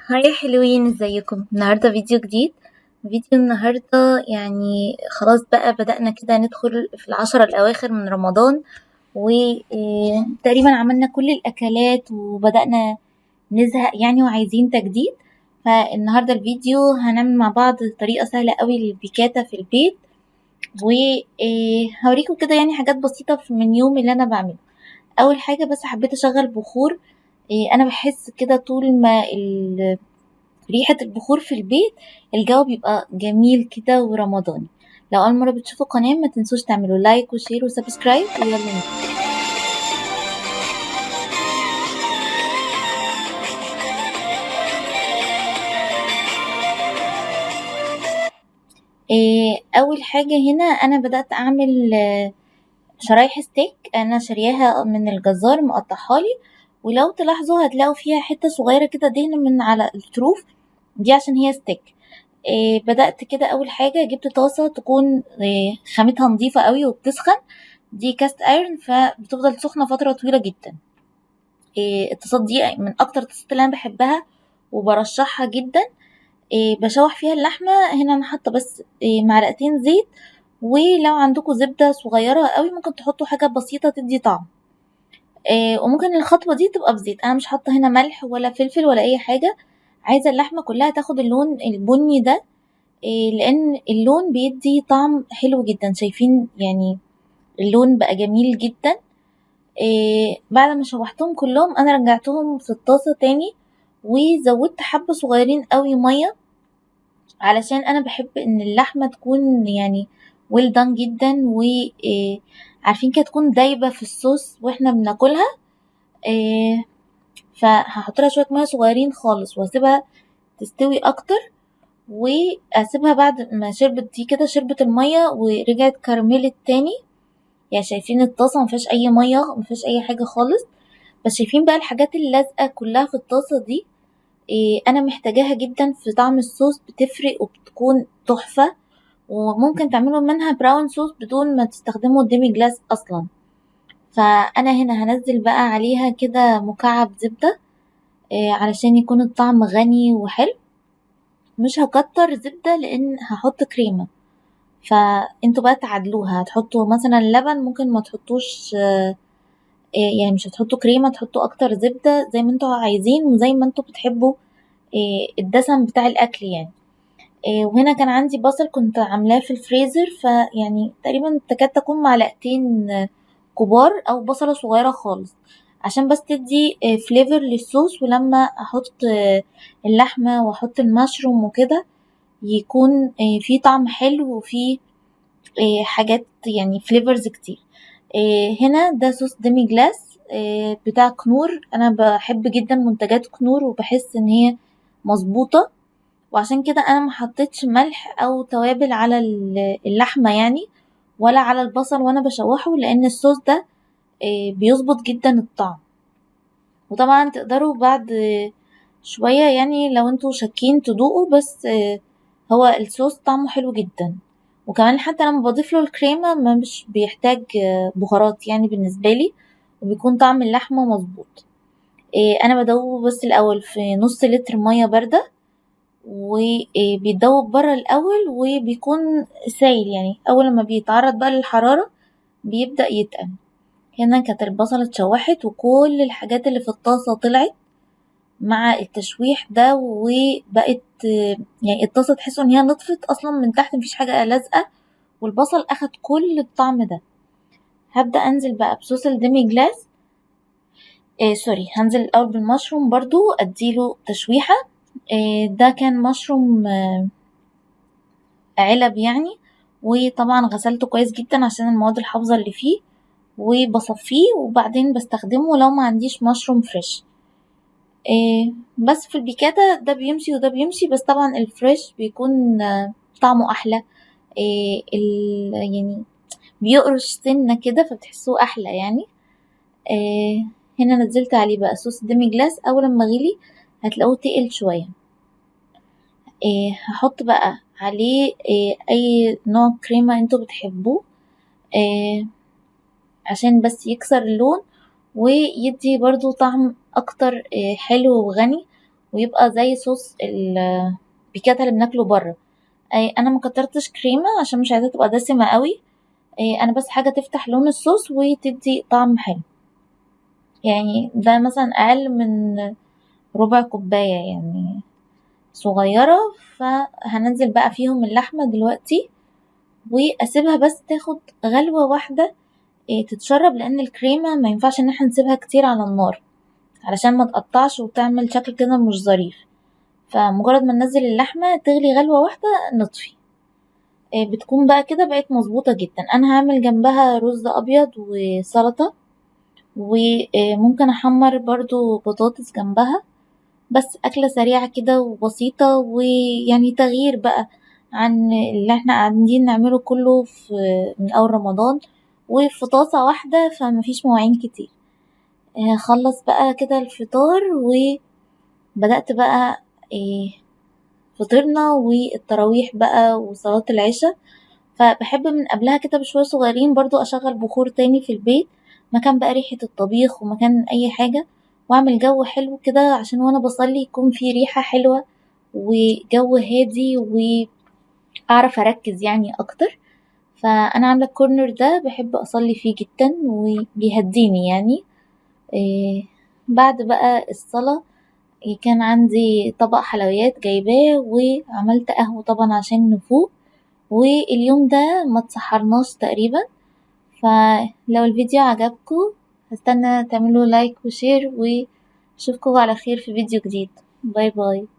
Hi يا حلوين، ازيكم؟ النهارده فيديو جديد. فيديو النهارده يعني خلاص بقى بدأنا كده ندخل في العشرة الأواخر من رمضان، وتقريبا عملنا كل الأكلات وبدأنا نزهق يعني وعايزين تجديد. فالنهارده الفيديو هنعمل مع بعض طريقة سهلة قوي للبيكاتا في البيت، وهوريكم كده يعني حاجات بسيطة من يوم اللي أنا بعمله. أول حاجة بس حبيت أشغل بخور. أنا بحس كده طول ما ريحة البخور في البيت الجو بيبقى جميل كده ورمضاني. لو أول مرة بتشوفوا القناة ما تنسوش تعملوا like و share و subscribe، ويلا نبدأ. أول حاجة هنا أنا بدأت أعمل شرايح ستيك، أنا شارياها من الجزار مقطعها لي، ولو تلاحظوا هتلاقوا فيها حتة صغيرة كده دهن من على الطروف دي عشان هي ستيك. بدأت كده أول حاجة جبت طاسة تكون خامتها نظيفة قوي وبتسخن، دي cast iron فبتفضل سخنة فترة طويلة جدا. الطاسات دي من أكتر الطاسات اللي أنا بحبها وبرشحها جدا. بشوح فيها اللحمة. هنا أنا حاطة بس معلقتين زيت، ولو عندكم زبدة صغيرة قوي ممكن تحطوا حاجة بسيطة تدي طعم. وممكن الخطوة دي تبقى بزيت. أنا مش حاطة هنا ملح ولا فلفل ولا أي حاجة، عايزة اللحمة كلها تاخد اللون البني ده، لأن اللون بيدي طعم حلو جدا. شايفين يعني اللون بقى جميل جدا. بعد ما شوحتهم كلهم أنا رجعتهم في الطاسة تاني، وزودت حبة صغيرين قوي مية، علشان أنا بحب إن اللحمة تكون يعني well done جدا، و عارفين كده تكون دايبة في الصوص واحنا بناكلها. فهحط لها شوية مية صغيرين خالص واسيبها تستوي اكتر، واسيبها بعد ما شربت دي كده شربت المية ورجعت كرملت تاني. يعني شايفين الطاسة ما فيهاش اي مية، ما فيهاش اي حاجة خالص، بس شايفين بقى الحاجات اللازقة كلها في الطاسة دي. انا محتاجاها جدا في طعم الصوص، بتفرق وبتكون تحفة، وممكن تعملوا منها brown sauce بدون ما تستخدموا ال demi-glace اصلا. فانا هنا هنزل بقى عليها كده مكعب زبدة، علشان يكون الطعم غني وحلو. مش هكتر زبدة لان هحط كريمة، فانتوا بقى تعادلوها. هتحطوا مثلا لبن، ممكن ما تحطوش، يعني مش هتحطوا كريمة، تحطوا اكتر زبدة زي ما انتوا عايزين وزي ما انتوا بتحبوا، الدسم بتاع الاكل يعني. وهنا كان عندي بصل كنت عاملاه في الفريزر، فيعني تقريبا تكاد تكون معلقتين كبار او بصلة صغيرة خالص، عشان بس تدي flavor للصوص. ولما احط اللحمة واحط المشروم وكده يكون فيه طعم حلو وفيه حاجات يعني flavors كتير. هنا ده صوص demi-glace بتاع كنور. انا بحب جدا منتجات كنور وبحس ان هي مظبوطة، وعشان كده انا ما حطيتش ملح او توابل على اللحمة يعني ولا على البصل وانا بشوحه، لان الصوص ده بيظبط جدا الطعم. وطبعا تقدروا بعد شوية يعني لو انتوا شاكين تدوقوا، بس هو الصوص طعمه حلو جدا. وكمان حتى لما بضيف له الكريمة ما مش بيحتاج بهارات يعني بالنسبة لي، وبيكون طعم اللحمة مظبوط. انا بدوبه بس الاول في نص لتر مية باردة، وبيتدوب بره الاول وبيكون سايل، يعني اول ما بيتعرض بقى للحرارة بيبدأ يتقل. هنا كانت البصلة اتشوحت وكل الحاجات اللي في الطاسة طلعت مع التشويح ده، وبقت يعني الطاسة تحسوا ان هي نطفت اصلا من تحت، مفيش حاجة لازقة، والبصل اخد كل الطعم ده. هبدأ انزل بقى بصوص ال demi-glace، sorry هنزل الاول بالمشروم برضو اديله تشويحة. ده كان مشروم علب يعني، وطبعا غسلته كويس جدا عشان المواد الحافظة اللي فيه، وبصفيه وبعدين بستخدمه لو ما عنديش مشروم fresh. بس في البيكاتا ده بيمشي وده بيمشي، بس طبعا ال fresh بيكون طعمه احلى، يعني بيقرش سنة كده فبتحسوه احلى يعني. هنا نزلت عليه بقى صوص demi-glace. اول لما غلي هتلاقوه تقل شوية. هحط بقى عليه اي نوع كريمة انتوا بتحبوه، عشان بس يكسر اللون ويدي برضو طعم اكتر، حلو وغني. ويبقى زي صوص البيكاتا اللي بناكله بره. انا ما كترتش كريمة عشان مش عايزاها تبقى دسمة قوي، انا بس حاجة تفتح لون الصوص وتدي طعم حلو. يعني ده مثلا اقل من ربع كوباية يعني صغيرة. فهننزل بقى فيهم اللحمة دلوقتي، واسيبها بس تاخد غلوه واحدة تتشرب، لان الكريمة ما ينفعش ان احنا نسيبها كتير على النار علشان ما تقطعش وتعمل شكل كده مش ظريف. فمجرد ما ننزل اللحمة تغلي غلوه واحدة نطفي، بتكون بقى كده بقت مظبوطة جدا. انا هعمل جنبها رز ابيض وسلطة، وممكن احمر برضو بطاطس جنبها. بس اكله سريعة كده وبسيطة، ويعني تغيير بقى عن اللي احنا قاعدين نعمله كله من اول رمضان، وفي طاسه واحدة، فمفيش مواعين كتير. خلص بقى كده الفطار، وبدأت بقى فطرنا والتراويح بقى وصلاة العشاء. فبحب من قبلها كده بشوية صغيرين برضو أشغل بخور تاني في البيت، مكان بقى ريحة الطبيخ ومكان أي حاجة، وأعمل جو حلو كده عشان وأنا بصلي يكون في ريحة حلوة وجو هادي وأعرف أركز يعني أكتر. فأنا عاملة ال corner ده بحب أصلي فيه جدا وبيهديني يعني. بعد بقى الصلاة كان عندي طبق حلويات جايباه، وعملت قهوة طبعا عشان نفوق، واليوم ده ما تسحرناش تقريبا. فلو الفيديو عجبكم هستنى تعملوا like و share، واشوفكم على خير في فيديو جديد. bye bye.